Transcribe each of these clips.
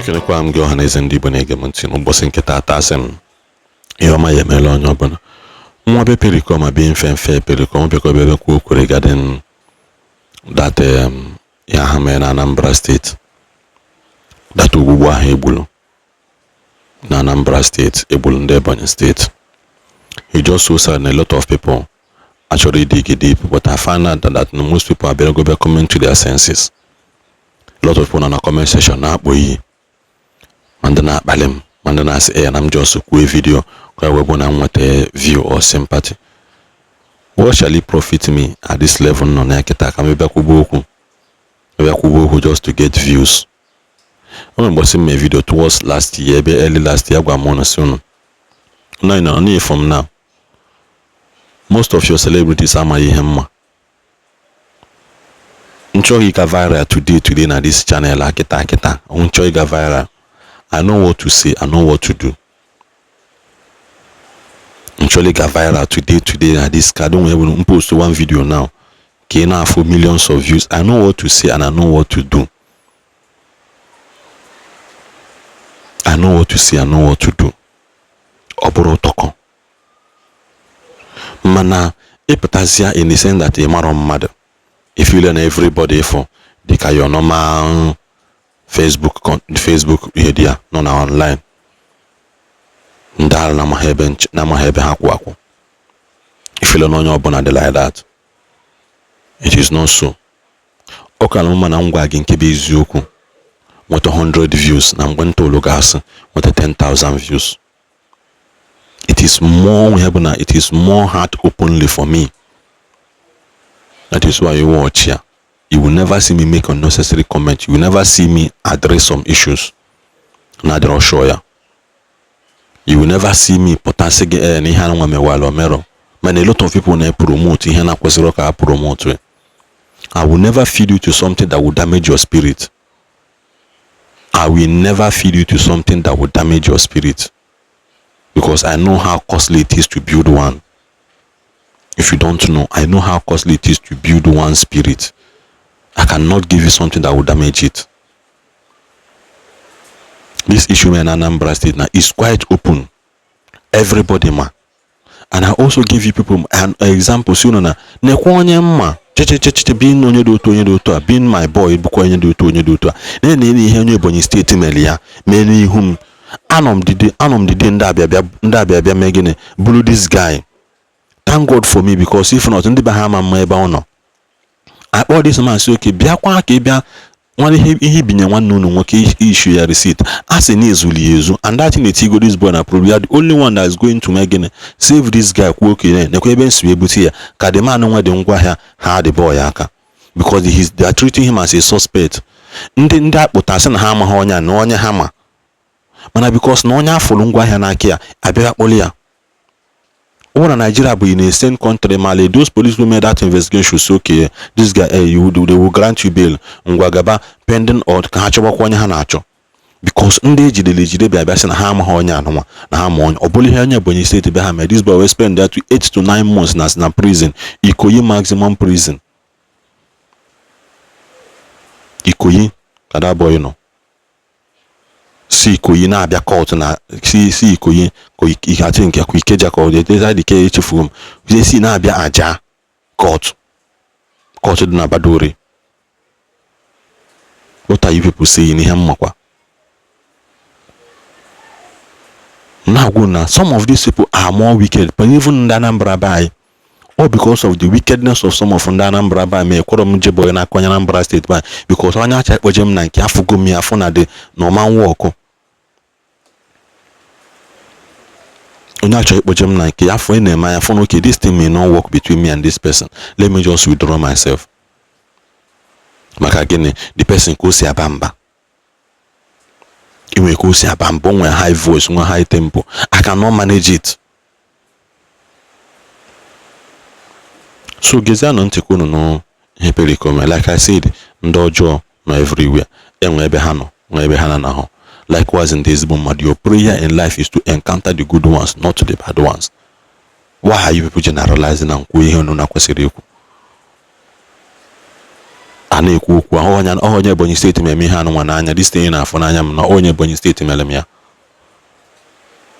Ekenekwa m gị, ọha na eze ndị Igbo na-ege m ntị n'ụbọchị nke taata. Asị m ihe ọma ya emeela onye ọbụla. Nwa be Pericoma bi mfe mfe Pericoma bịakwa bịa kwuo okwu regarding that ya ha mere na Anambra State, that ogbugbu ahụ egburu na Anambra State, egburu ndị Ebonyi State. He just so sad na a lot of people actually dig deep, but I find out that most people abịago bịa coming to their senses. A lot of people nọ na comment section na-akpọ iyi, ma ndị na-akpali m, ma ndị na-asị ya na m just kwuo video ka e wee bụ na m nweta view or sympathy. What shall it profit me at this level nọ na kịta ka m bịa kwuba okwu, bịa kwuba okwu just to get views? O nwere mgbọsị m mee video towards last year, ebe early last year, gwa m ụnụ sị ụnụ no no no from now, most of your celebrities amaghị ihe mma nchọghị ịga viral today today na this channel a kịta kịta. Nchọ ịga viral, I know what to say, I know what to do. Nchọrọ ịga viral today today na this card nwere m post one video now ka ị na-afụ millions of views. I know what to say and I know what to do. I know what to say, I know what to do. Ọ bụrụ ụtọkọ mana ịpụtazịa in the sense that ị marọ mmadụ, if you learn everybody for dịka your normal Facebook ihe dị ya nọ na online, ndị ara na-amaghị ebe ha kwụ akwụ, ifele na onye ọbụla dị like that. It is not so. Ọ kara mma na ngwa gị nke bụ eziokwu nweta 100 views na mgbe ntolu ga-asị nweta 10,000 views. It is more ihe bụ na it is more heart openly for me. That is why you watch here, you will never see me make unnecessary comment. You will never see me address some issues na adịrọ sure ya. You will never see me pụtasị gị ee na ihe anụnwa mewara omero, mana a lot of people na-promote ihe na-akwesịrị ka a promote. I will never feed you to something that will damage your spirit. I will never feed you to something that will damage your spirit, because I know how costly it is to build one. If you don't know, I know how costly it is to build one spirit. I cannot give you something that will damage it. This issue in Anambra State now is quite open. Everybody ma. And I also give you people an example. So na nekwa onye mma chechecheche being onye dị otu, onye dị otu a, being my boy bụkwa onye dị otu, onye dị otu a na na ihe onye Ebonyi State mere ya mee n'ihu m. Anọ m dide, anọ m dide, ndị abịa bịa, ndị abịa bịa mee gịnị bụrụ this guy. Thank God for me, because if not, ndị be ha ama mma ebe ọ nọ. Akpọ this man sị oke bịakwa ka ị bịa nwa ihe ihe ibinye nwanne unu nwoke issue ya receipt a sị na ezuli ya ezu, and that thing etigo this boy na problem. Ya the only one that is going to make gịnị save this guy. Kwuo okenye nekwa ebe nsi ebute ya ka the man nwe dị ngwaahịa ha dị boy aka, because they are treating him as a suspect. Ndị akpụta sị na ha amaghị onye a na onye ha ma, mana because na onye afụrụ ngwaahịa n'aka ya abịa kpọrọ ya. Ọ na Nigeria bụ in a same country, ma those police who made that investigation should say, "Okay, this guy, you, they will grant you bail, ngwa gaba," pending or ka ha chọbakwa onye ha na-achọ, because ndị ejidere ejide bịa bịa sị na ha amaghị onye anụnwa na ha ma onye ọ bụrụ ihe onye Ebonyi State be ha mere. This boy wey spend there to 8 to 9 months na prison, Ikoyi maximum prison, Ikoyi ka that boy nọ. Si Ikoyi na-abịa court na si Ikoyi ka I think ka Ikeja ka ọ dị dị ka echefuo m, si na-abịa aja court dị na Badore. What are you people saying? Ihe mmakwa na-agwụ na some of these people are more wicked, but even ndị Anambra be anyị, all because of the wickedness of some of ndị Anambra be anyị ekwere m jebe onye n'aka onye Anambra State be anyị, because onye acha ekpoje m na nke afụgo m ya afụ na dị na ọma nwa ọkụ. Onye achọ ikpoje m na nke afọ ị na-eme anya fụ na okay, this thing may not work between me and this person, let me just withdraw myself. Maka gịnị? The person ka o si aba mba, inwe ka o si aba mba, o nwere high voice, nwe high tempo. I cannot manage it. So gezianụ ntị ka unu nụ ihe Pericoma. Like I said, ndị ọjọọ nọ everywhere. Enwe ebe ha nọ, nwe ebe ha na-anahụ. Likewise ndị ezigbo mmadụ, your prayer in life is to encounter the good ones, not the bad ones. Why are you people generalizing and kwuo ihe unu na kwesịrị ikwu? A na-ekwu okwu ahụ, onye onye Ebonyi Steeti mere ihe anụnwa n'anya, this thing na-afụ n'anya m na onye Ebonyi Steeti mere m ya.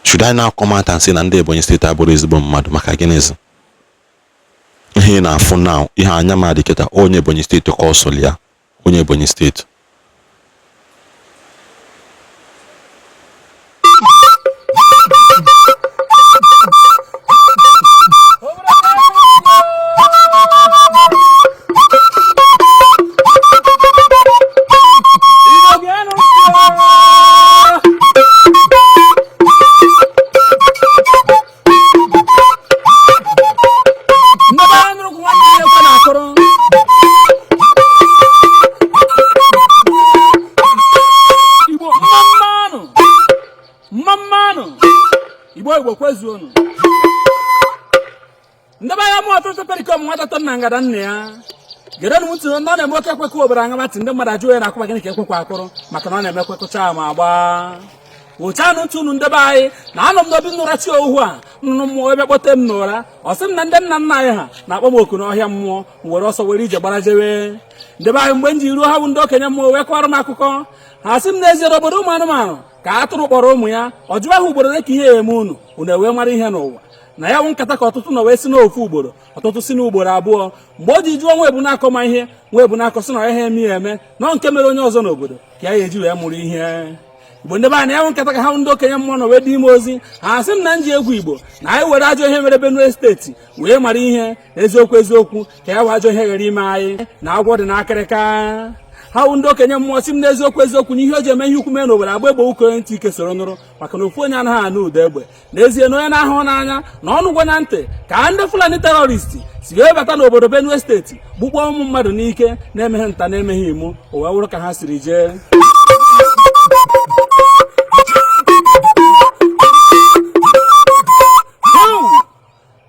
Should I now come out and say na ndị Ebonyi Steeti abụrụ ezigbo mmadụ? Maka gịnịzi? Ihe ị na-afụ now, ihe anya m adị kịta, onye Ebonyi Steeti ka ọ sụrụ ya, onye Ebonyi Steeti. Igbo mma mmanụ, mma mmanụ, Igbo, Igbo kwezuonụ. Ndị be anya mụ ọtụtụ perikom nwata tọ na ngada nna ya gerenụ m ntị. Ndị ọ na-eme oke ekwekọ obere aṅaba ntị, ndị mmadụ ajụ ya na-akụba gịnị ka ekwekwa akụrụ, maka na ọ na-eme ekwekọcha ma agba wụchanụ ntị unu. Ndebe anyị na anọ m n'obi nnụra chi ohu a nnụnụ mmụọ ebe kpọte m n'ụra. Ọ sị m na ndị nna nna anyị ha na-akpọ m oku n'ọhịa mmụọ. M were ọsọ were ije gbara jewe. Ndebe anyị, mgbe m ji ruo, ha bụ ndị okenye mmụọ wee kọrọ m akụkọ. Ha sị m n'ezie, obodo ụmụ anụmanụ ka atụrụ kpọrọ ụmụ ya, ọ jụwa ha ugboro ole ka ihe eme unu, unu ewee mara ihe n'ụwa na ya bụ nkata, ka ọtụtụ nọ wee si n'ofu ugboro, ọtụtụ si n'ugboro abụọ. Mgbe o ji jụọ nwa ebu na-akọ ma ihe nwa ebu na-akọ sị na ya ha eme ya eme nọ nke mere onye ọzọ n'obodo ka ya eji wee mụrụ ihe. Igbo, ndị be anyị, ya bụ nkata ka ha ndị okenye mmụọ nọ wee dị ime ozi. Ha sị m na nji egwu Igbo na anyị were ajọ ihe mere Benue Steeti wee mara ihe. Eziokwu eziokwu, ka ya wee ajọ ihe ghara ime anyị na agwọ dị n'akịrịka. Ha wụ ndị okenye mmụọ sị m n'eziokwu eziokwu na ihe o ji eme ihe ukwu mee n'obodo agba egbe ụkọ ntị ike soro nụrụ, maka na ofu onye anaghị anụ ụda egbe. N'ezie, na onye na-ahụ n'anya na ọnụ gwa na ntị ka ndị Fulani terrorist si wee bata n'obodo Benue Steeti gbukpọọ ụmụ mmadụ n'ike, na-emeghe nta na-emeghe imo, o wee wụrụ ka ha siri jee.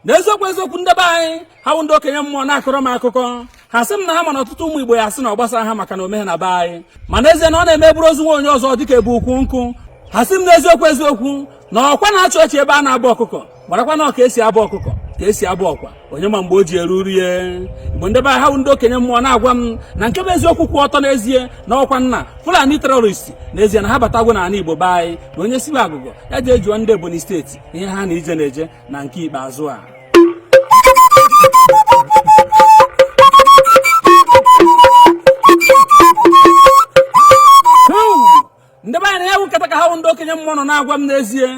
N'eziokwu eziokwu, ndị be anyị, ha wụ ndị okenye mmụọ na-akọrọ m akụkọ. Ha sị m na ha ma na ọtụtụ ụmụ Igbo ya asị na ọ gbasara ha maka na omeghe na be anyị, ma n'ezie na ọ na-eme bụrụ ozu nwa onye ọzọ dịka ebe ukwu nkụ. Ha sị m n'eziokwu eziokwu na ọkwa na-achị ọchị ebe a na-abụ ọkụkọ, marakwa na ka esi abụ ọkụkọ ka esi abụ ọkwa, onye ma mgbe o ji eru rie. Igbo, ndị be anyị, ha wụ ndị okenye mmụọ na-agwa m na nke bụ eziokwu kwụ ọtọ n'ezie na ọkwa nna Fulani terrorist n'ezie na ha batagwo n'ala Igbo be anyị, na onye siwe agụgọ ya jee jụọ ndị Ebonyi Steeti ihe ha na ije na-eje na nke ikpeazụ a. Ndị be anyị, na ya bụ nkata ka ha bụ ndị okenye mmụọ nọ na-agwa m n'ezie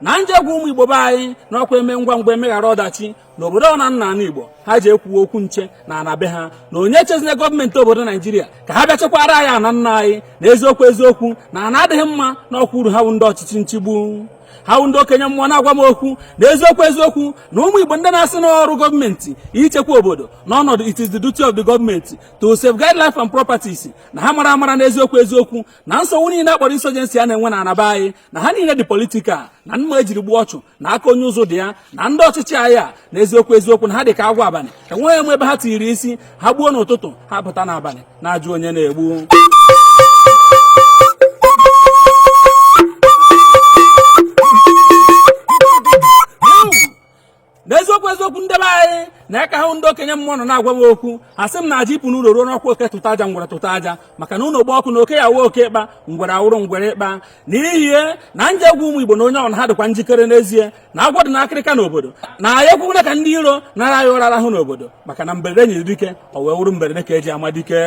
na nje gwa ụmụ Igbo be anyị na ọkwa eme ngwa ngwa emeghara ọdachi n'obodo ọ na nna ala Igbo ha ji ekwu okwu nche na ana be ha, na onye chezina gọọmenti obodo Naijiria ka ha bịa chekwara anyị ana nna anyị. Na eziokwu eziokwu na ana adịghị mma na ọkwa uru ha bụ ndị ọchịchị nchigbu. Ha wụ ndị okenye mmụọ na-agwa m okwu na eziokwu eziokwu na ụmụ Igbo ndị na-asị n'ọrụ gọọmenti ichekwa obodo n'ọnọdụ it is the duty of the government to safeguard life and properties, na ha mara amara n'eziokwu eziokwu na nsogbu niile akpọrọ insurgency a na-enwe na anaba anyị na ha niile dị political, na mma ejiri gbuo ọchụ na aka onye ụzụ dị ya, na ndị ọchịchị anyị a na eziokwu eziokwu na ha dị ka agwọ abalị, enweghị m ebe ha tinyere isi. Ha gbuo n'ụtụtụ, ha pụta n'abalị na-ajụ onye na-egbu. N'eziokwu eziokwu, ndị be anyị, na aka ha ndị okenye mmụọ nọ na-agwa m okwu. Ha sị m na aja ịpụ n'ụlọ ruo n'ọkwa oke tụta aja, ngwere tụta aja, maka na ụlọ gba ọkụ na oke ya wee oke ịkpa, ngwere awụrụ ngwere ịkpa. N'ihi na nje egwu ụmụ Igbo na onye ọbụla ha dịkwa njikere n'ezie na agwọ dị n'akịrịka n'obodo, na anyị ekwukwere ka ndị iro nara anyị ụra rahụ n'obodo, maka na mberede nyere dike, o wee wụrụ mberede ka eji ama dike.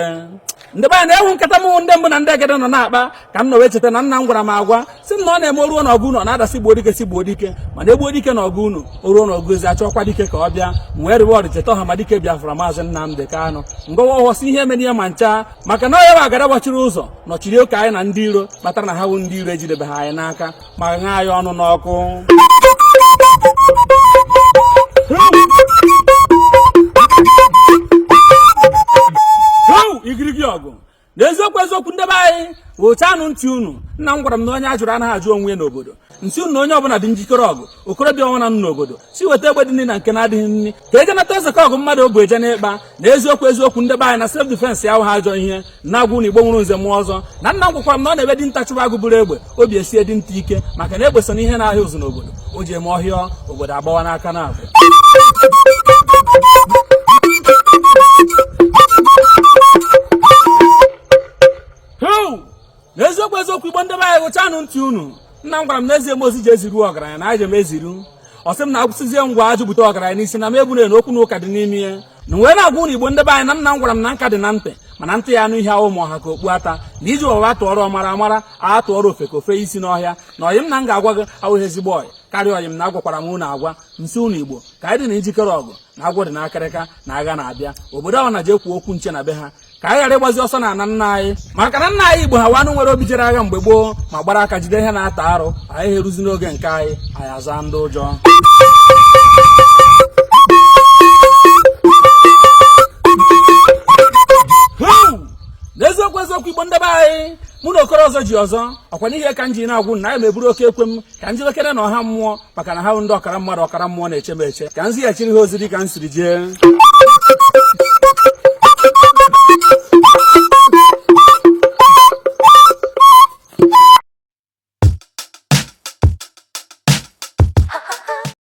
Ndị be anyị, na-ewu nkata mụ ndị mbụ na ndị egede nọ na-akpa ka m nọ wee cheta na nna m gwara m agwa sị m na ọ na-eme oruo n'ọgụ unu ọ na-adasị gbuo dike si gbuo dike, mana egbuo dike n'ọgụ unu, o ruo n'ọgụ ezi achọkwa dike ka ọ bịa. M wee rịwa ọrị cheta ọhamadike Biafra, Maazị Nnamdị Kanụ, ngọwa ọghọ si ihe emere ihe ma ncha, maka na ọ ya bụ agara gbachiri ụzọ nọchiri oke anyị na ndị iro kpatara na ha bụ ndị iro ejidebe ha anyị n'aka ma ṅaa anyị ọnụ n'ọkụ. Igirigi ọgụ na eziokwu eziokwu, ndị be anyị, wochanụ ntị unu. Nna m gwara m na onye a jụrụ anaghị ajụ onwe ya n'obodo. Nsị unu na onye ọbụla dị njikere ọgụ, okorobịa ọnwụna nọ n'obodo si weta egbe dị nri na nke na-adịghị nri ka eje nata eze ka ọgụ mmadụ bụ eje n'ịkpa. Na eziokwu eziokwu, ndị be anyị, na self defense ya ha ajọ ihe na-agwụ na Igbo nwụrụ nze mụọ ọzọ. Na nna m gwakwara m na ọ na-ebe dinta chụwa agụ buru egbe, obi esie dinta ike, maka na egbe so n'ihe na-ahịa ụzụ n'obodo, o ji eme ọhịa obodo agbawa n'aka na abụ. Gechanụ ntị unu. Nna m gwara m n'ezie m ozi ji eziru ọgaranya na aja m eziru. Ọ sị m na akwụsịzie ngwa ajụbute ọgaranya n'isi na m egburu na okwu na ụka dị n'ime ya. Na wee na-agwa unu Igbo ndebe anyị na nna m gwara m na nka dị na ntị, mana ntị ya anụ ihe ahụ ma ọha ka okpu ata, na iji ọwa tụọrọ ọmara amara a tụọrọ ofe ka ofe isi n'ọhịa, na ọyị m na m ga-agwa gị awụghị ezigbo ọyị karịa ọyị m na agwakwara m unu agwa nsị unu Igbo ka anyị dị na njikere ọgụ na agwọ dị n'akịrịka na agha na-abịa. Obodo ahụ na jee kwuo okwu nche na be ha ka anyị ghara ịgbazi ọsọ na ana nna anyị, maka na nna anyị Igbo ha wanụ nwere obi jere agha mgbe gboo ma gbara aka jide ihe na-ata arụ. Anyị ha eruzi n'oge nke anyị, anyị aza ndị ụjọ. N'eziokwu eziokwu, Igbo ndebe anyị, mụ na Okoro ọzọ ji ọzọ ọkwa n'ihe ka m ji na-agwụ na anyị meburu oke ekwe m ka m jebekere na ọha mmụọ, maka na ha bụ ndị ọkara mmadụ ọkara mmụọ na-eche m eche ka m zighachiri ha ozi dị ka m siri jee.